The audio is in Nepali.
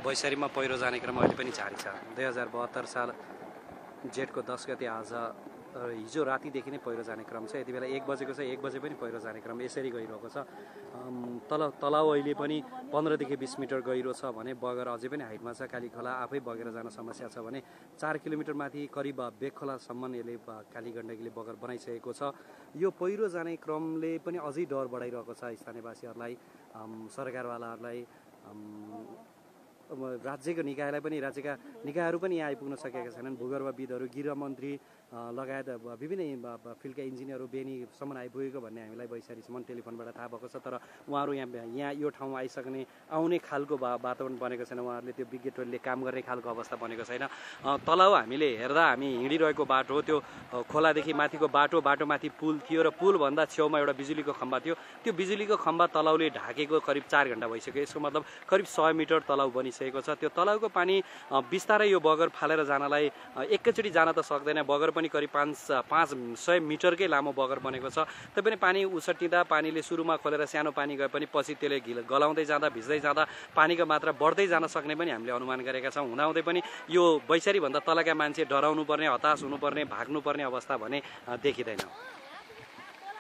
बैसारीमा पहिरो जाने क्रम अहिले पनि जारी छ। 2072 साल जेठको 10 गते आज हिजो रातिदेखि नै पहिरो जाने क्रम छ। यति बेला 1 बजेको छ, 1 बजे पनि पहिरो जाने क्रम यसरी गइरहेको छ। तलाउ अहिले पनि 15 देखि 20 मिटर गहिरो छ भने बगर अझै पनि हाइटमा छ। कालीखोला आफै बगेर जान समस्या छ भने 4 किलोमिटर माथि करिब बेगखोलासम्म यसले कालीगण्डकीले बगर बनाइसकेको छ। यो पहिरो जाने क्रमले पनि अझै डर बढाइरहेको छ स्थानीयवासीहरूलाई, सरकारवालाहरूलाई, राज्यको निकायलाई पनि। राज्यका निकायहरू पनि यहाँ आइपुग्न सकेका छैनन्। भूगर्भविदहरू, गृहमन्त्री लगायत विभिन्न फिल्डका इन्जिनियरहरू बेनीसम्म आइपुगेको भन्ने हामीलाई बैसारीसम्म टेलिफोनबाट थाहा भएको छ। तर उहाँहरू यहाँ यो ठाउँमा आउने खालको वातावरण बनेको छैन। उहाँहरूले त्यो विज्ञ टोलीले काम गर्ने खालको अवस्था बनेको छैन। तलाउ हामीले हेर्दा हामी हिँडिरहेको बाटो हो, त्यो खोलादेखि माथिको बाटोमाथि पुल थियो र पुलभन्दा छेउमा एउटा बिजुलीको खम्बा थियो। त्यो बिजुलीको खम्बा तलाउले ढाकेको करिब 4 घण्टा भइसक्यो। यसको मतलब करिब 100 मिटर तलाउ बनिसकेको छ। त्यो तलाउको पानी बिस्तारै यो बगर फालेर जानलाई एकैचोटि जान त सक्दैन। बगर पनि करिब 500 मिटरकै लामो बगर बनेको छ। तैपनि पानी उसट्टिँदा पानीले सुरुमा खोलेर सानो पानी गए पनि पछि त्यसले गलाउँदै जाँदा, भिज्दै जाँदा पानीको मात्रा बढ्दै जान सक्ने पनि हामीले अनुमान गरेका छौँ। हुँदाहुँदै पनि यो बैसारीभन्दा तलका मान्छे डराउनु पर्ने, हताश हुनुपर्ने, भाग्नुपर्ने अवस्था भने देखिँदैन।